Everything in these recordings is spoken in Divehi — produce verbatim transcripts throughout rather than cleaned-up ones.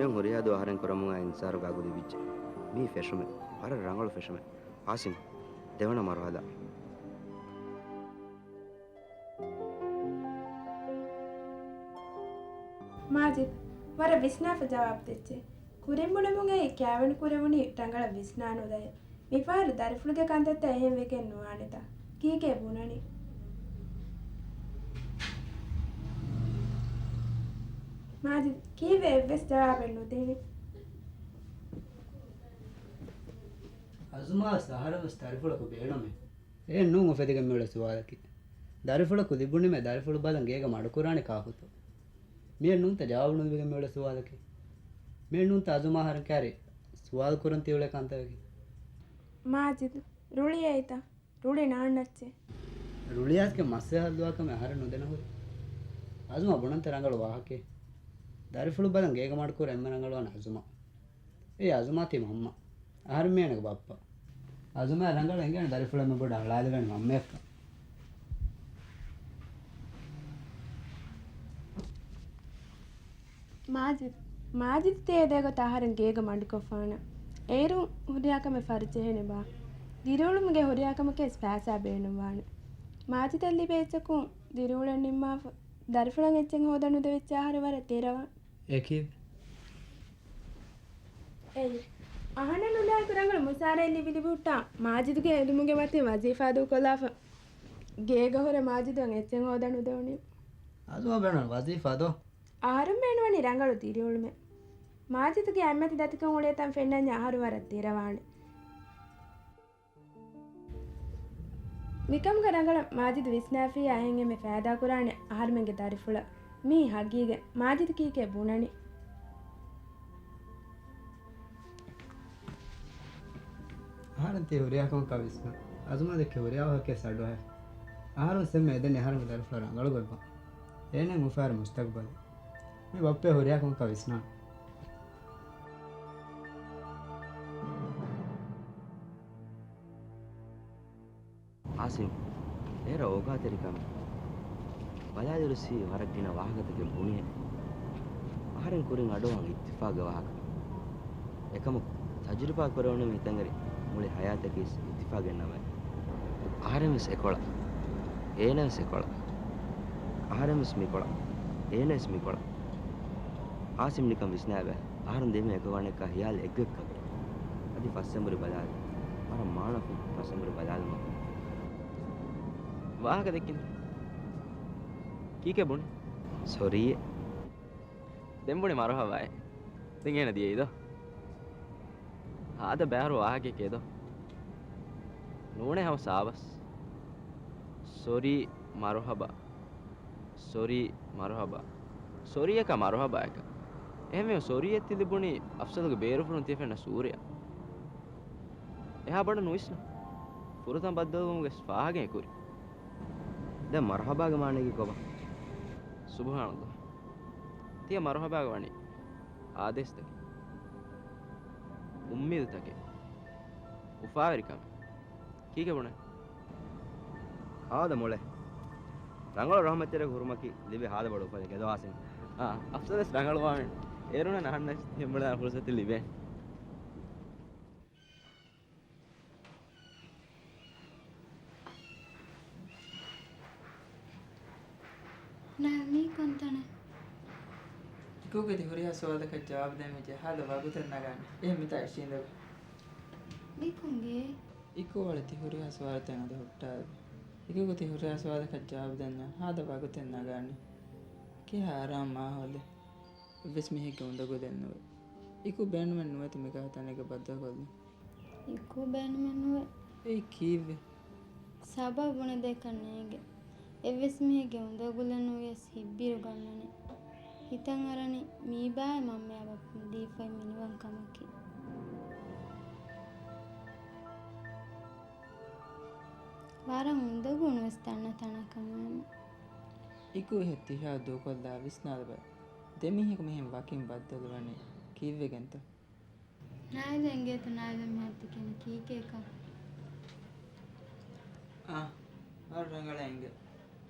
މިއޮން ހުރިހާ ދުވަހު އަހަރެން ކުރަމުން އައި އިންތިޒާރު ގާގު ލިބިއްޖެ. މީ ފެށުމެއް. ވަރަށް ރަނގަޅު ފެށުމެއް. އާސިމް، ދެވަނަ މަރުހަލާ. މާޖިދު، ވަރަށް ވިސްނާފަ ޖަވާބު ދެއްޗޭ. ކުރިން ބުނެމުން އެއީ ކާވެނި ކުރެވުނީ ރަނގަޅަށް ވިސްނާ ނުލައޭ. މިފަހަރު ދަރިފުޅުގެ ކަންތައްތައް އެހެން ވެގެން ނުވާނެތާ. ކީކޭ ބުނަނީ؟ މާޖިދު، ކީއްވެ އެއްވެސް ޖަވާބެއް ނުދެވި؟ އަޒުމާ ސަހަރަށް ވެސް ދަރިފުޅަކު ބޭނުމޭ. އެއެއް ނޫން އުފެދިގެން މިއުޅޭ ސުވާލަކީ. ދަރިފުޅަކު ލިބުނީމޭ ދަރިފުޅު ބަލަން ގޭގަ މަޑުކުރާނެ ކާކުތޯ؟ މިއެއް ނޫންތަ ޖަވާބު ނުލިބިގެން މިއުޅޭ ސުވާލަކީ. މިއެއް ނޫންތަ އަޒުމާ އަހަރެން ކައިރި ސުވާލު ކުރަން ތިއުޅޭ ކަންތައް ވެގެން. މާޖިދު، ރުޅިއޭތަ؟ ރުޅި ނާންނައްޗޭ. ރުޅިއަސްގެ މައްސަލަ ހައްލުވާކަމެއް އަހަރެން ނުދެނަހުރި. އަޒުމާ ބުނަންތަ ރަނގަޅު ވާހަކައެއް. ދަރިފުޅު ބަލަން ގޭގަ މަޑުކުރަން އެންމެ ރަނގަޅުވާނެ އަޒުމާ. އެ އަޒުމާ ތީ މަންމަ. އަހަރެން މީހުންގެ ބައްޕަ. އަޒުމާ ރަނގަޅަށް އެނގޭނެ ދަރިފުޅަށް މި ބޮޑަށް އަޅާލެވޭނެ މަންމަޔަށްފަ. މާޖިދު، މާޖިދު ތިޔަ އެދޭ ގޮތަށް އަހަރެން ގޭގަ މަޑުކޮށްފާނަން. އޭރު ހުރިހާ ކަމެއް ފަރުޖެހޭނެ ބާ؟ ދިރިއުޅުމުގެ ހުރިހާ ކަމަކަށް ވެސް ފައިސާ ބޭނުންވާނެ. މާޖިދަށް ލިބޭ އެއްޗަކުން ދިރިއުޅެން ނިންމާފަ. ދަރިފުޅަށް އެއްޗެއް ހޯދަން ނުދެވިއްޖެ އަހަރެން ވަރަށް ދެރަވާނެ. އެކީ. އެއީ، އަހަންނަށް ނުލާއެކު ރަނގަޅު މުސާރައެއް ލިބި ލިބި ހުއްޓާ، މާޖިދުގެ އެދުމުގެ މަތިން ވަޒީފާ ދޫކޮށްލާފަ، ގޭގަ ހުރެ މާޖިދުއަށް އެއްޗެއް ހޯދަން ނުދެވުނީ. އަޒުމާ ބޭނުން ވަޒީފާ ދޯ؟ އަހަރުން ބޭނުންވަނީ ރަނގަޅު ދިރިއުޅުމެއް. މާޖިދުގެ އަތްމަތި ދަތިކަން އުޅޭތަން ފެންނަންޏާ އަހަރު ވަރަށް ދެރަވާނެ. މިކަމުގަ ރަނގަޅަށް މާޖިދު ވިސްނާފިއްޔާ އެހެން އެންމެ ފައިދާކުރާނެ އަހަރުމެންގެ ދަރިފުޅަށް. މީ ހަގީގަތް. މާޖިދު ކީކޭ ބުނަނީ؟ އަހަރެން ތި ހުރިހާ ކަމަކާ ވިސްނާ. އަޒުމާ ދެއްކި ހުރިހާ ވާހަކައެއް ސަޑުއަހަ. އަހަރުން ސެމް އެދެނީ އަހަރުންގެ ދަރިފުޅަށް ރަނގަޅު ގޮތް. އޭނަ އުފާރި މުސްތަގްބަލް. މި ބައްޕަ ހުރިހާ ކަމަކާ ވިސްނާ. އާސިމް، އޭރަށް އޯގާތެރިކަމެއް ބަލާލިއިރުސީ ވަރަށް ގިނަ ވާހަކަތަކެއް ބުނިހެން. އަހަރެން ކުރިން އަޑުއަހަން އިއްތިފާގެ ވާހަކަ. އެކަމަކު، ތަޖުރިބާ ކުރެވުނީމަ ހިތަށްއެރި މުޅި ހަޔާތަކީސް އިއްތިފާގެއްނަމަ. އަހަރެން ވެސް އެކޮޅަށް. އޭނަ ވެސް އެކޮޅަށް. އަހަރެން ވެސް މިކޮޅަށް. އޭނަ ވެސް މިކޮޅަށް. އާސިމް ނިކަން ވިސްނާބަ. އަހަރުން ދެމީހުން އެކަކު ވާނެކާ ހިޔާލު އެއްގޮތްކަމެއް. އަދި ފަސްއެނބުރި ބަލާލި. ވަރަށް މާނަފުން ފަސްއެނބުރި ބަލާލުމަކީ. ވާހަކަ ދެއްކިން. ކީކޭ ބުނި؟ ސޮރީއޭ. ދެން ބުނި މަރުހަބާއޭ. ދެން އޭނަ ދިޔައީ ދޯ؟ ހާދަ ބައިވަރު ވާހަކައެކޭ ދޯ؟ ނޫނޭ ހަމަ ސާބަސް. ސޮރީ މަރުހަބާ. ސޮރީ މަރުހަބާ. ސޮރީއަކާ މަރުހަބާއަކާ. އެހެންވީމަ ސޮރީއަށް ތި ލިބުނީ އަފްސަލުގެ ބޭރުފުޅުން ތިޔަ ފެންނަ ސޫރަޔަށް. އެހާ ބޮޑަށް ނުވިސްނާ. ފުރަތަމަ ބައްދަލުވުމުގެ ފާހަގައެއް ކުރި. ދެން މަރުހަބާގެ މާނައަކީ ކޮބާ؟ ސުބުހާނައްލާ. ތިޔަ މަރުހަބާގެ ވަނީ އާދޭސްތަކެއް، އުއްމީދުތަކެއް، އުފާވެރިކަމެއް. ކީކޭ ބުނެ؟ ހާދަ މޮޅޭ. ރަނގަޅު ރަހުމަތްތެރިއަކު ހުރުމަކީ ލިބޭ ހާދަ ބޮޑު އުފަލެކޭ ދޯ އާސިމް. އާ، އަފްސަލް ވެސް ރަނގަޅުވާނެ. އޭރުން އަހަންނަށް ތިން ބުނާ ފުރުސަތެއް ލިބޭ. ނައިލް، މީ ކޮންތަނެއް؟ އިކުގެ ތި ހުރިހާ ސުވާލަކަށް ޖަވާބު ދޭން މި ޖަހާލަ ވަގުތެއް ނަގާނެ. އެހެން މިތާ އިށީނދެވޭ. އިކުގެ؟ އިކު އަޅެ ތި ހުރިހާ ސުވާލުތައް އަދި ހުއްޓާލި. އިކުގެ ތި ހުރިހާ ސުވާލަކަށް ޖަވާބު ދެންޏާ ހާދަ ވަގުތެއް ނަގާނެ. ކިހާ އަރާމް މާހައުލެއް. އެއްވެސް މީހެއްގެ އުނދަގުލެއް ނުވޭ. އިކު ބޭނުމެއް ނުވޭތަ މިގާ ތަނެއްގަ ބައްދަލުކޮށްލަން. އިކު ބޭނުމެއް ނުވޭ. އެއީ ކީއްވެ؟ ސަބަބު ބުނެދޭކަށް ނޭނގެ. އެއްވެސް މީހެއްގެ އުނދަގުލެއް ނުވިޔަސް ހިތްބިރު ގަންނަނީ. ހިތަށް އަރަނީ މީބާއޭ މަންމަޔާ ބައްޕަ ދީފައި މިނިވަން ކަމަކީ. ވަރަށް އުނދަގޫ ނުވެސް ދަންނަ ތަނަކަށް މަންމަ. އިކު އިހަށް ތިހާ ދޫކޮށްލާ ވިސްނާލަބަ. ދެމީހަކު މިހެން ވަކިން ބައްދަލުވަނީ ކީއްވެގެންތަ؟ ނާއިލް އެނގޭތަ ނާއިލް މިހާރު ތިކިން ކީކޭކަން؟ އާ، ވަރަށް ރަނގަޅަށް އެނގޭ.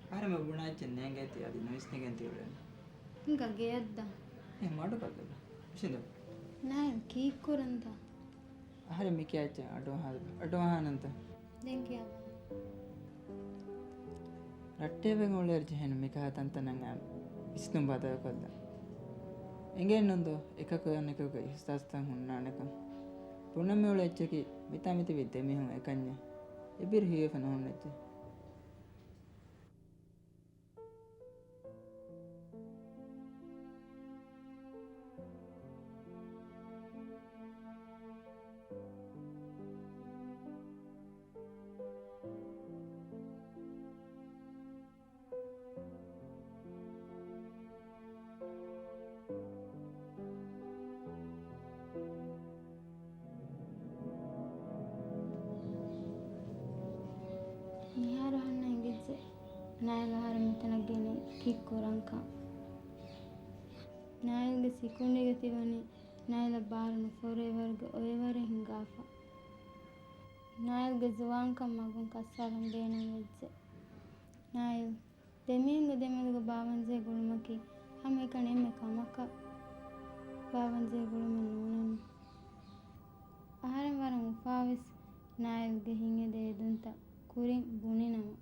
އަހަރެމެން ބުނާ އެއްޗެއް ނޭނގޭތީ އަދި ނުވިސްނިގެން ތިއުޅެނީ. ހިނގާ ގެޔަށްދާ. އެ މަޑުކޮށްލަބަ. ހުށިނދެވު. ނާއިލް ކީއްކުރަންތަ؟ އަހަރެން މި ކިޔާ އެއްޗެއް އަޑުއަހާލަ، އަޑުއަހާނަންތަ؟ ދެން ކިޔާ. ރައްޓެހިވެގެން އުޅޭ އިރު ޖެހޭނެ މިކަހަލަ ތަންތަނަށް އައި ވިސްނުން ބަދަލުކޮށްލަން. އެނގޭނުންދޯ އެކަކު އަނެކަކުގެ އިހުސާސްތައް ހުންނާނެކަން. ބުނަން މިއުޅޭ އެއްޗަކީ މިތާ މިތިބި ދެމީހުން އެކަންޏެއް. އެބިރު ހީވެފަ ނުހުންނަ އެއްޗެއް. މިހާރު އަހަންނަށް އެނގިއްޖެ ނާއިލް އަހަރެން މިތަނަށް ގެނައީ ކީއްކުރަންކަން. ނާއިލްގެ ސިކުނޑީގަ ތިބުނީ ނާއިލަށް ބާރު ނުފޯރުވޭ ވަރުގެ އޮވޭވަރެއް ހިނގާފަ. ނާއިލްގެ ޒުވާންކަން މަގުން ކައްސާލަން ބޭނުންވެއްޖެ. ނާއިލް، ދެމީހުންގެ ދެމެދުގަ ބާވަންޖެހި ގުޅުމަކީ ހަމައެކަނި އެންމެ ކަމަކަށް ބާވަންޖެހި ގުޅުމެއް ނޫނަން. އަހަރެން ވަރަށް އުފާވެސް ނާއިލްގެ ހިތް އެދޭ އެދުންތައް ކުރިން ބުނިނަމަ.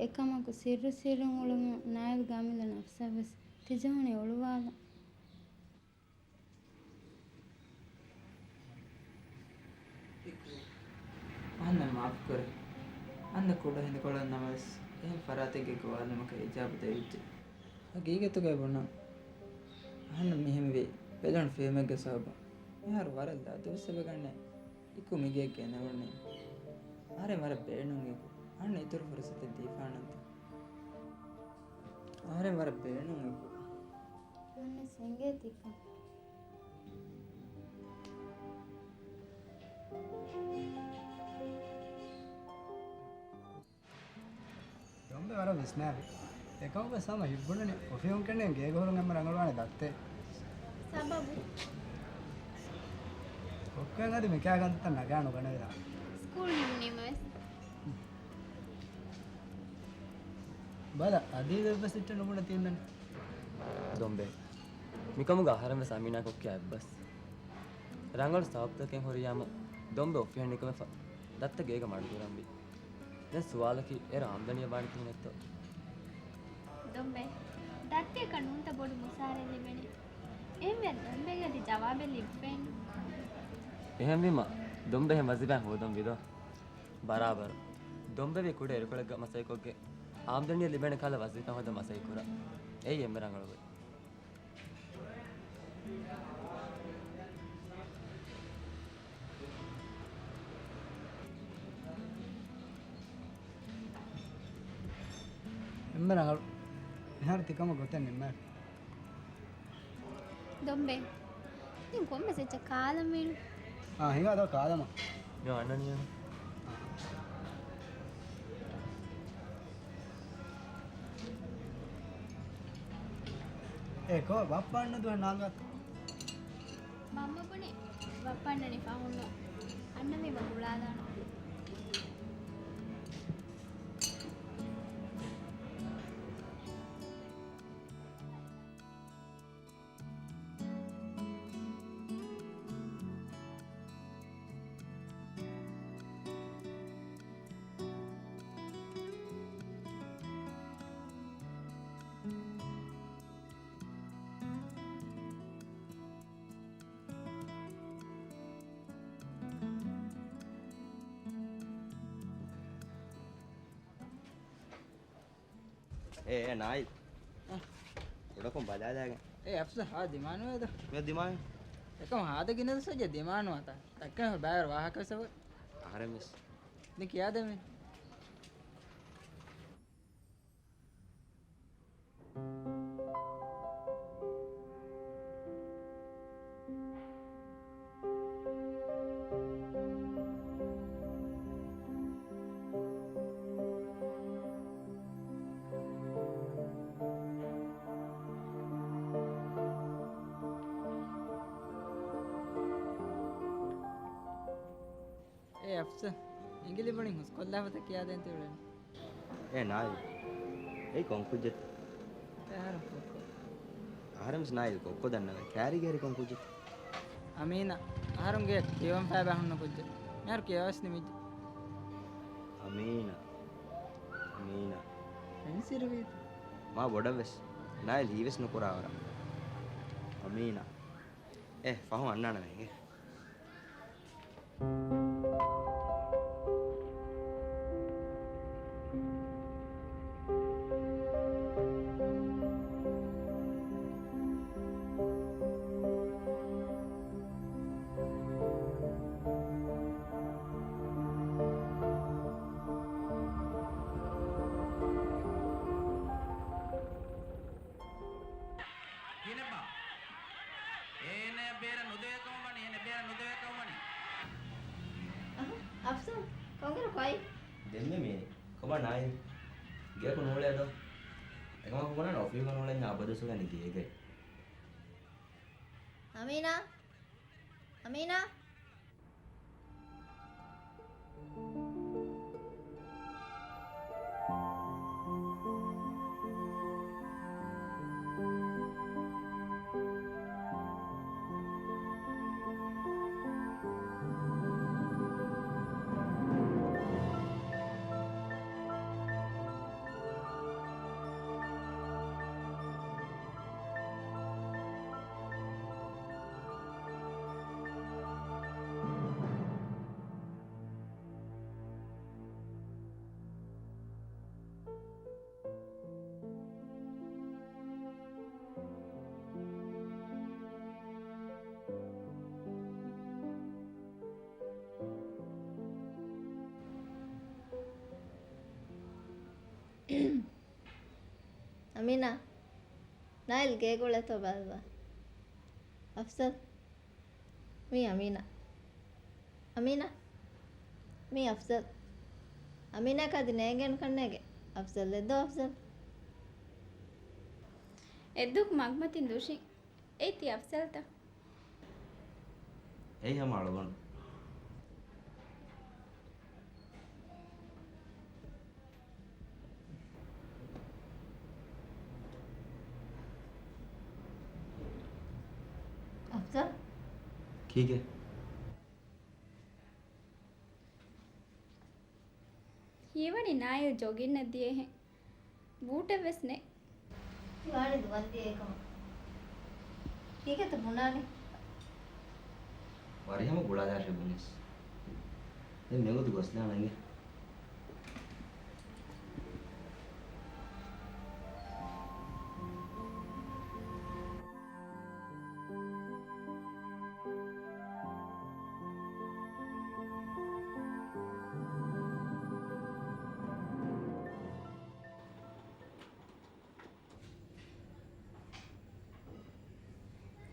އެކަމަކު ސިއްރު ސިއްރުން އުޅުމުން ނާއިލްގެ އަމިއްލަ ނަފްސަށްވެސް ތިޖަހުނީ އޮޅުވާލަން. އަހަންނަށް މާފުކުރޭ. އަންނަ ކުޑަ ހިނދުކޮޅެއް ނަމަވެސް، އެހެން ފަރާތެއްގެ ގޮވާލުމަކަށް އިޖާބަ ދެވިއްޖެ. ހަގީގަތުގައި ބުނަން، އަހަންނަށް މިހެންވީ ބެލުނު ފިލްމެއްގެ ސަބަބުން. މިހާރު ވަރަށް ލަދުވެސް އެބަގަންނޭ. އިކު މިގޭ ގެނެވުނީ. އަހަރެން ވަރަށް ބޭނުން އިކު. އަހަންނަށް އިތުރު ފުރުސަތެއް ދީފާނަންތަ؟ އަހަރެން ވަރަށް ބޭނުން އިކު. އަހަންނަށް އެނގޭތީ ކަން. ދޮންބެ ވަރަށް ވިސްނާލި. އެކަމަކުވެސް ހަމަ ހިތްބުނަނީ ކޮފީ ހުން ކެނޑެން ގޭގަ ހުރުން އެންމެ ރަނގަޅުވާނެ ދައްތައޭ. ސަބަބު؟ ކޮއްކޮއިން އަދި މިކަހަލަ ކަންތައްތައް ނަގާ ނުގަނެވިދާނެ. ސްކޫލް ނިމުނީމަވެސް. ބަލަ، އަދި އެއްވެސް އެއްޗެއް ނުބުނެ ތިއުންދަނީ. ދޮންބެ. މިކަމުގަ އަހަރެން ވެސް އަމީނާ ކޮއްކިއާ އެއްބަސް. ރަނގަޅު ސަބަބުތަކެއް ހުރިޔާމު ދޮންބެ އޮފީހަށް ނިކުމެފަ ދައްތަ ގޭގަ މަޑުކުރަންވީ. ދެން ސުވާލަކީ އޭރު އާމްދަނީ އެބާނީ ކިހިނެއްތޯ؟ ދޮންބެ، ދައްތައަކަށް ނޫންތަ ބޮޑު މުސާރައެއް ލިބެނީ. އެހެންވެ ދޮންބެގެ އަދި ޖަވާބެއް ލިބިފައެއްނު. އެހެންވީމަ، ދޮންބެ އެހެން ވަޒީފާއެއް ހޯދަން ވީދޯ؟ ބަރާބަރު. ދޮންބެވީ ކުޑަ އިރުކޮޅެއްގަ މަސައްކަތްކޮށްގެން އާމްދަނީއެއް ލިބޭނެ ކަހަލަ ވަޒީފާ ހޯދަން މަސައްކަތްކުރާ. އެއީ އެންމެ ރަނގަޅު ގޮތް. އެންމެ ރަނގަޅު. މިހާރު ތިކަމަށް ގޮތެއް ނިންމާފަ. ދޮންބެ. ދެން ކޮންމެސް އެއްޗެއް ކާލަން ވީނު. އާ، ހިނގާ ދޯ ކާލަމާ. މި އަންނަނީ. އޭ ކޯ، ބައްޕަ އަންނަ ދުވަހެއް ނާންގާތަ؟ މަންމަ ބުނި ބައްޕަ އަންނަނީ ފަހުންނު. އަންނަމީ މަ ގުޅާލާނަން. އޭ، އޭ، ނާއިލް. އަ. ކުޑަކޮށް ބަލާލާގެން. އޭ، އަފްޒަލް، ހާ ދިމާނުވޭދަ؟ މި ދިމާނު. އެކަމް ހާދަ ގިނަ ދުވަސް ދިމާނުވާތާ. ދައްކަން ބައިވަރު ވާހަކަ ވެސް އަވަ. އަހަރެން ވެސް. ދެން ކިޔާދެމޭ. އޭ އަފްޒަލް، އިނގިލި ބުނިން ހުސްކޮށްލާފަތަ ކިޔާދޭން ތިއުޅެނީ. އޭ ނާއިލް، އެއީ ކޮން ކުއްޖެއްތަ؟ އެހާރު ކޮއްކޮ. އަހަރެންވެސް ނާއިލް ކޮއްކޮ ދަންނަވަން. ކާރިގެ ހެރިކޮން ކުއްޖެއް. އަމީނާ، އަހަރުން ގެޔަށް ކިޔަވަން ފައިބާ ހުންނަ ކުއްޖެއް. މިހާރު ކިޔަވަސް ނިމިއްޖެ. އަމީނާ. އަމީނާ. އެން ސިރުވީތަ؟ މާ ބޮޑަށްވެސް. ނާއިލް ހީވެސް ނުކުރާވަރަށް. އަމީނާ. އެ، ފަހުން އަންނާނަމޭ އިނގޭ. ކިހިނެއްބާ؟ އޭނަ ބޭރަށް ނުދެވޭ ކަމަށް ވަނީ، އޭނަ ބޭރަށް ނުދެވޭ ކަމަށް ވަނީ. އަހަ، އަފްޒަލް، ކޮންކަރަ ކޮއި؟ ދެންމެ މީ، ކޮބާ ނާއިލް؟ ގެއަކު ނޫޅޭ ދޯ؟ އެކަމަކު ބުނާނެ އޮފީހުގަ ނޫޅެންޏާ އަބަދުވެސް އުޅެނީ ގޭގައި. އަމީނާ؟ އަމީނާ؟ އަމީނާ، ނާއިލް ގޭގަ އުޅޭތޯ ބަލައްވާ. އަފްޒަލް، މީ އަމީނާ. އަމީނާ، މީ އަފްޒަލް. އަމީނާ ކަދި ނޭނގޭނެ ކަންނޭނގެ. އަފްޒަލް އެއްދޯ އަފްޒަލް. އެއްދޫކު މަގުމަތިން ދުށިން. އެއީ ތި އަފްޒަލްތަ؟ އެއީ ހަމަ އަޅުގަނޑު. އަފްޒަލް؟ ކީކޭ؟ ހީވަނީ ނާއިލް ޖޮގިންއަށް ދިޔަހެން. ބޫޓެއްވެސް ނެތް. ތި ވާނީ ދުވަންދިޔަ އެކަމަށް. ކީކޭތަ ބުނާނީ؟ ވަރިހަމަ ގުޅާލާށޭ ބުނީސް. ދެން މިގޮތު ގޮސްލާނަން އިނގޭ.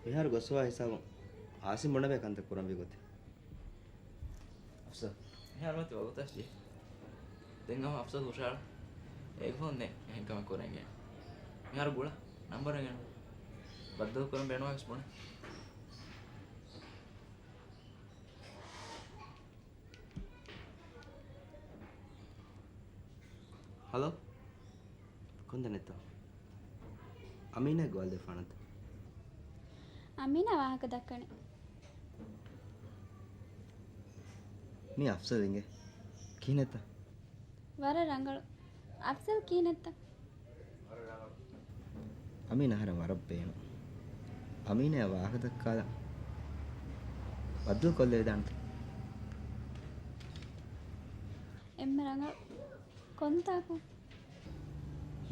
މިހާރު ގޮސްފަވާ ހިސާބުން އާސިމް ބުނެވޭ ކަންތައް ކުރަންވީ ގޮތެއް. އަފްޒަލް، މިހާރު މަތި ވަގުތަށް ޖެހި. ދެން ހަމަ އަފްޒަލް ހުށަހަޅަ. އޭގެ ފޯނުން ދެން އެހެން ކަމެއް ކުރަން ގެން. މިހާރު ގުޅަ. ނަންބަރެއް ގެން. ބައްދަލު ކުރަން ބޭނުންވާ ވެސް ބުނެ. ހަލޯ. ކޮންތަނެއްތޯ؟ އަމީނާ ގޯލް ދެފާނަތަ؟ އަމީނާ ވާހަކަ ދައްކަނީ. މީ އަފްޒަލް އިނގޭ. ކިހިނެއްތަ؟ ވަރަށް ރަނގަޅު. އަފްޒަލް ކިހިނެއްތަ؟ އަމީނާ އަހަރެން ވަރަށް ބޭނުން. އަމީނާ ވާހަކަ ދައްކާލަން. ބައްދަލު ކޮށްލެވިދާނެތަ؟ އެންމެ ރަނގަޅު. ކޮންތާކު؟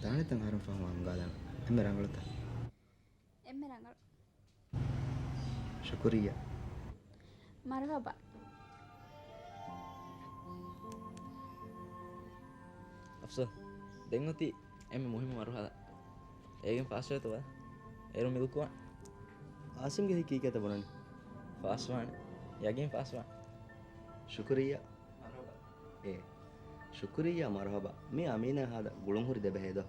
ދާނެތަން އަހަރެން ފަހުން އަންގާލަން. އެންމެ ރަނގަޅުތަ؟ އެންމެ ރަނގަޅު. ޝުކުރިއްޔާ. މަރުހަބާ. އަފްޒަލް، ދެން އޮތީ އެންމެ މުހިއްމު މަރުހަލާ. އޭގެން ފާސްވޭތޯ ބަލަ. އޭރު މިލުކުވާން. އާސިމްގެ ހިތް ކީކޭތަ ބުނަނީ؟ ފާސްވާނެ. ޔަގީން ފާސްވާނެ. ޝުކުރިއްޔާ. މަރުހަބާ. އޭ. ޝުކުރިއްޔާ މަރުހަބާ. މީ އަމީނާ ހާދަ ގުޅުންހުރި ދެބަހޭ ދޯ.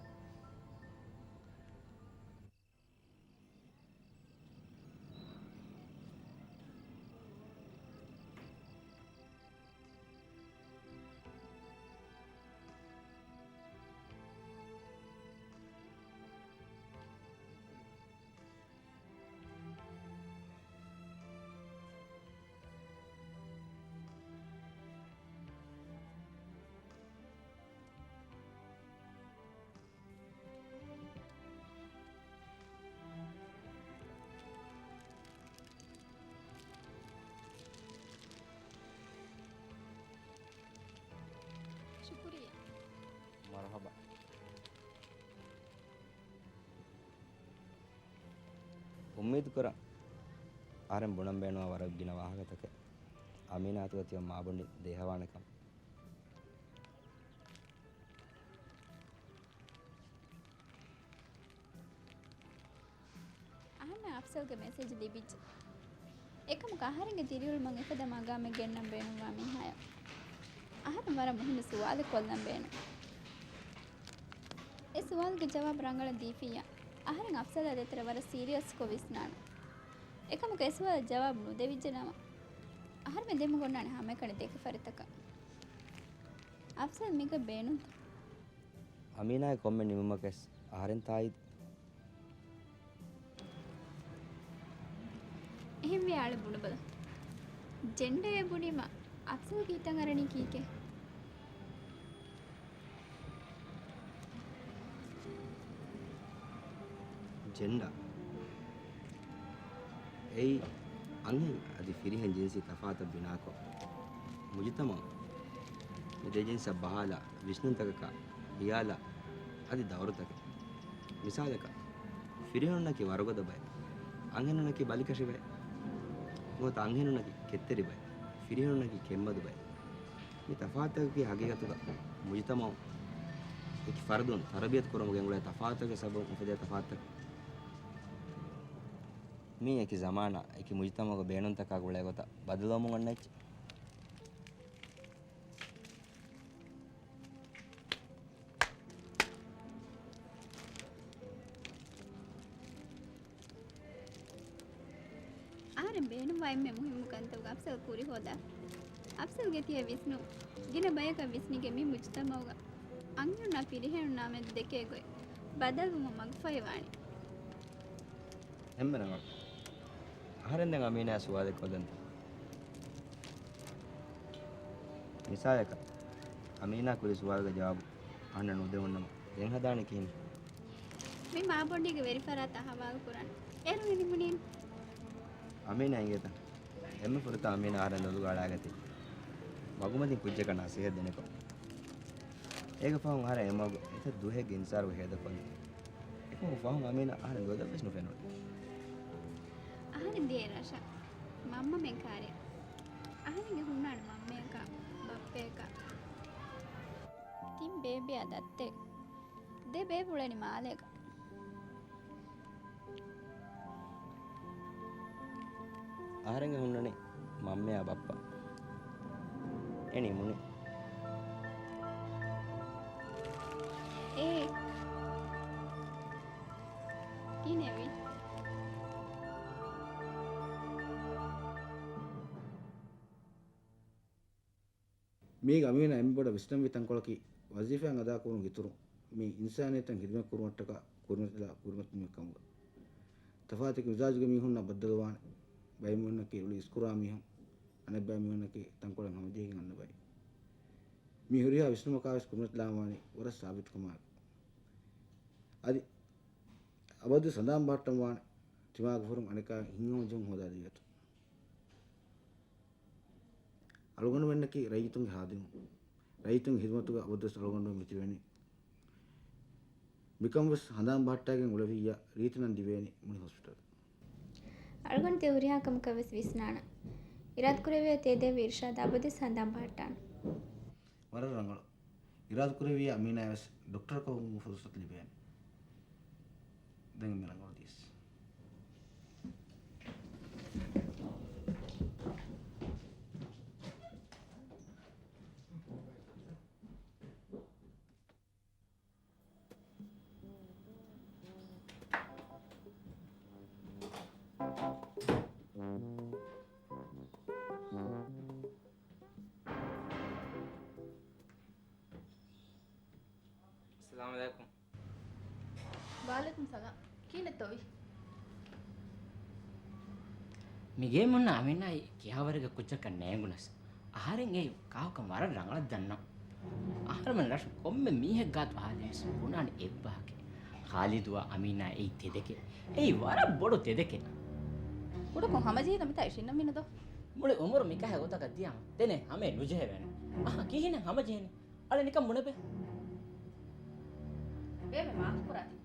އުއްމީދުކުރަން އަހަރެން ބުނަން ބޭނުންވާ ވަރަށް ގިނަ ވާހަކަތަކެއް. އަމީނާ އަތުގަ ތިބެން މާބޮނޑި ދޭހަވާނެކަން. އަހަންނަށް އަފްސަލްގެ މެސެޖް ލިބިއްޖެ. އެކަމަކު އަހަރެންގެ ދިރިއުޅުމަށް އެފަދަ މަގާމެއް ގެންނަން ބޭނުންވާ މީހާޔަށް އަހަރެން ވަރަށް މުހިންމު ސުވާލެއް ކޮށްލަން ބޭނުން. އެ ސުވާލުގެ ޖަވާބު ރަނގަޅަށް ދީފިއްޔާ، އަހަރެން އަފްސަލާ ދޭތެރޭ ވަރަށް ސީރިއަސްކޮށް ވިސްނާނެ. އެކަމަކު އެ ސުވާލަށް ޖަވާބު ނުދެވިއްޖެ ނަމަ، އަހަރެމެން ދެމުގޮންނާނެ ހަމައެކަނި ދެކެ ފަރިތަކަށް. އަފްސަލް މީގަ ބޭނުންތަ؟ އަމީނާގެ ކޮންމެ ނިމުމަކަށް އަހަރެން ތާއީދު. އެހެންވިޔާ އަޅެ ބުނެބަލަ. ޖެންޑައޭ ބުނީމަ އަފްސަލްގެ ހިތަށް އަރަނީ ކީކޭ؟ ޖެންޑާ. އެއީ އަންހެން އަދި ފިރިހެން ޖިންސީ ތަފާތަށް ބިނާކޮށް، މުޖުތަމަޢު މި ދެ ޖިންސަށް ބަހާލާ ވިސްނުންތަކަކާ، ހިޔާލާ އަދި ދައުރުތަކެއް. މިސާލަކަށް، ފިރިހެނުންނަކީ ވަރުގަދަ ބައެއް، އަންހެނުންނަކީ ބަލިކަށި ބައެއް، ނުވަތަ އަންހެނުންނަކީ ކެތްތެރި ބައެއް، ފިރިހެނުންނަކީ ކެތްމަދު ބައެއް. މި ތަފާތުތަކަކީ ހަގީގަތުގަ މުޖުތަމަޢު އެކި ފަރުދުން ތަރުބިޔަތު ކުރުމުގެ އެނގުޅޭ ތަފާތުތަކުގެ ސަބަބުން އުފެދޭ ތަފާތުތަކެއް. މީ އެކި ޒަމާނާ އެކި މުޖުތަމަޢުގެ ބޭނުންތަކާ ގުޅޭ ގޮތަށް ބަދަލުވަމުން އޮންނަ އެއްޗެއް. އަހަރެން ބޭނުންވާ އެންމެ މުހިއްމު ކަންތައް އަފްސަލް ކުރި ހޯދާ. އަފްސަލްގެ ތިޔަ ވިސްނުން ގިނަ ބަޔަކަށް ވިސްނިގެން މި މުޖުތަމަޢުގަ އަންހެނުންނާ ފިރިހެނުންނާ މެދު ދެކޭ ގޮތް ބަދަލުވުމަށް މަގުފަހިވާނެ. އެންމެ ރަނގަޅު. އަހަރެން ދެން އަމީނާ ސުވާލެއް ކޮށްލަންތަ؟ މިސާލަކަށް، އަމީނާ ކުރި ސުވާލުގެ ޖަވާބު އަހަންނަށް ނުދެވުން ނަމަ، ދެން ހަދާނީ ކިހިނެއް؟ މި މާބޮނޑީގެ ވެރިފަރާތަށް ހަވާލު ކުރަން. އޭރު މި ނިމުނީން. އަމީނާ އިނގޭތަ؟ އެންމެ ފުރަތަމަ އަމީނާ އަހަރެން ލޮލުގަ އަޅާގަތީ މަގުމަތިން ކުއްޖަކަށް ނަސޭހަތް ދެނެކޮށް. އޭގެ ފަހުން އަހަރެން އެމަގު އެތައް ދުވަހެއްގެ އިންތިޒާރުގަ ހޭދަކޮށްލި. އެކަމަކު ފަހުން އަމީނާ އަހަރެން ލޯތައް ވެސް ނުފެނުނު. އަހަރެން ދިޔައީ ރަށަށް، މަންމަމެން ކާރިއަށް. އަހަރެންގެ ހުންނާނެ މަންމަޔަކާ، ބައްޕަޔަކާ. ތިން ބޭބެއާ ދައްތައެއް. ދެ ބޭބެ އުޅެނީ މާލޭގަ. އަހަރެންގެ ހުންނަނީ މަންމަޔާ ބައްޕަ. އެ ނިމުނީ. އޭ. ކިހިނެއްވީ؟ މީގަ އަމީނާ އެންމެ ބޮޑަށް ވިސްނަންވީ ތަންކޮޅަކީ، ވަޒީފާއިން އަދާކުރުމުގެ އިތުރުން މި އިންސާނިއްޔަތަށް ހިދުމަތް ކުރުމަށްޓަކާ ކުރިމަތިލާ ކުރިމަތިލުމެއް ކަމުގަ. ތަފާތު މިޒާޖުގެ މީހުންނާ ބައްދަލުވާނެ. ބައެއް މީހުންނަކީ ރުޅި އިސްކުރާ މީހުން، އަނެއް ބައެއް މީހުންނަކީ ތަންކޮޅެއް ހަމަޖެހިގެން އަންނަ ބައެއް. މި ހުރިހާ ވިސްނުމަކާވެސް ކުރިމަތިލާންވާނީ ވަރަށް ސާބިތުކަމާއެކު. އަދި އަބަދުވެސް ހަނދާން ބަހައްޓަންވާނެ ތިމާގެ ހުރުން އަނެކާ ހިތްހަމަޖެހުން ހޯދާ ދެވިއަތު. އަޅުގަނޑުމެންނަކީ ރައްޔިތުންގެ ހާދިމުން، ރައްޔިތުންގެ ހިދުމަތުގަ އަބަދުވެސް އަޅުގަނޑުމެން މިތިބެނީ. މިކަން ވެސް ހަނދާން ބަހައްޓާގެން އުޅެވިއްޔާ ރީތި ނަން ދިވޭނީ މުޅި ހޮސްޕިޓަލް. އަޅުގަނޑު ތި ހުރިހާ ކަމަކަށް ވެސް ވިސްނާނަން. އިރާދަކުރެއްވިއްޔާ ތިޔަ ދޭ އިރުޝާދު އަބަދުވެސް ހަނދާން ބަހައްޓާނަން. ވަރަށް ރަނގަޅު. އިރާދަކުރެއްވިއްޔާ އަމީނާޔަށް ވެސް ޑޮކްޓަރަކަށް ހުންނަ ފުރުސަތު ލިބޭނެ. ދެން މި ރަނގަޅު ދިޔަސް. އައްސަލާމު ޢަލައިކުމް. ވަޢަލައިކުމް ސަލާމް. ކިހިނެއްތޯ އޮތް؟ މިގޭ މުންނަ އަމީނާއި ކިހާވަރެއްގެ ކުއްޖަކަށް ނޭނގުނަސް، އަހަރެން އެ ކާކުކަން ވަރަށް ރަނގަޅަށް ދަންނަ. އަހަރެމެން ރަށު ކޮންމެ މީހެއްގާތު އަހާލިޔަސް ބުނާނެ އެއްވާހަކަ. ޚާލިދުއާ އަމީނާ އެއީ ތެދެކެ. އެއީ ވަރަށް ބޮޑު ތެދެކެ. ކުޑަކޮށް ހަމަޖެހިލަ މިތާ އިށީންނަމިނަދޯ. މުޅި އުމުރު މިކަހަލަ ގޮތަކަށް ދިޔާމަ ދެނެއް ހަމައެއް ނުޖެހެވޭނެ. އަހަ، ކިހިނެއް ހަމަޖެހެނީ؟ އަޅެ ނިކަން ބުނެބެ. ބޭބެ މާކު ކުރާތި.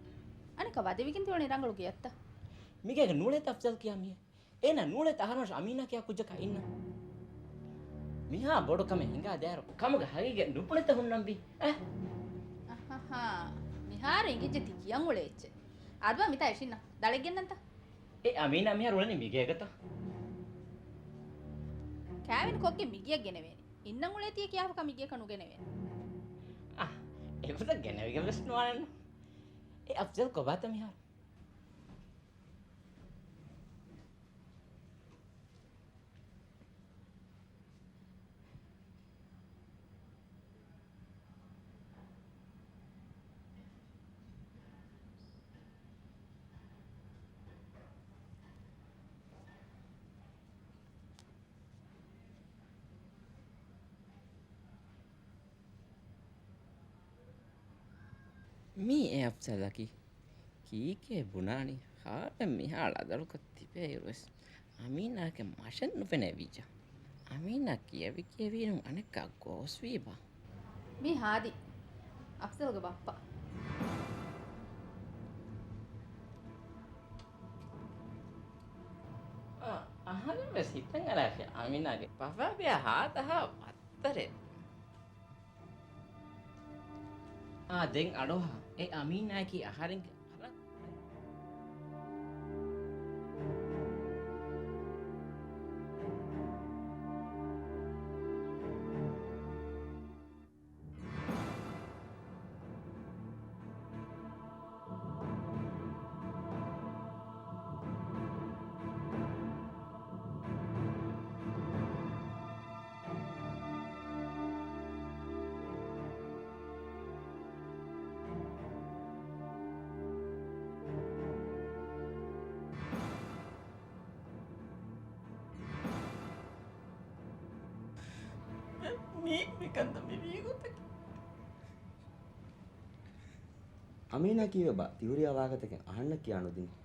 އަނެއްކާ ވަދެވިގެން ތިއުޅެނީ ރަނގަޅު ގެއަށްތަ؟ މިގޭގަ ނޫޅޭތަ އަފްޒަލް ކިޔާ މީހެއް؟ އޭނާ ނޫޅޭތަ އަހަރުމަށް އަމީނާ ކިޔާ ކުއްޖަކާ އިންނަ؟ މިހާ ބޮޑު ކަމެއް ހިނގާ ދޭއިރު ކަމުގެ ހަގީގަތް ނުބުނެތަ ހުންނަންވީ؟ އެ؟ އަހަހާ. މިހާރު އިނގިއްޖެ ތި ކިޔަން އުޅޭ އެއްޗެއް. އަދުވާ މިތާ އިށިންނަ. ދަޅެއް ގެންނަންތަ؟ އެ އަމީނާ މިހާރު އުޅެނީ މިގޭގަތަ؟ ކާވެނި ކޮށްގެން މިގެއަށް ގެނެވޭނެ. އިންނަން އުޅޭ ތިޔަ ކިޔާފަކާ މިގެއަކަށް ނުގެނެވޭނެ. އާ، އެގޮތަށް ގެނެވިގެން ވެސް ނުވާނެއްނު. އެ އަފްޒަލް ކޮބާތަ މިހާރު؟ މީ އެ އަފްޒަލަކީ. ކީކޭ ބުނާނީ؟ ހާލެއް މިހާ ޅަދަރުކޮށް ތިބޭއިރުވެސް އަމީނާގެ މަށެއް ނުފެނޭ ވިއްޔާ. އަމީނާ ކިޔެވި ކިޔެވީނުން އަނެއްކާ ގޯސްވީބާ؟ މީ ހާދި، އަފްޒަލްގެ ބައްޕަ. އަ-، އަހަރެން ވެސް ހިތަށް އަރާފި އަމީނާގެ ބަފާ ބިޔާ ހާދަހާ ވައްތަރެއް. އާ، ދެން އަޑުއަހާ. އެ އަމީނާއަކީ އަހަރެންގެ ވަރަށް މީ މިކަންތައް މި ވީގޮތަކީ. އަމީނާ ކީއްވެބާ ތި ހުރިހާ ވާހަކަތަކެއް އަހަންނަށް ކިޔާ ނުދިނީ؟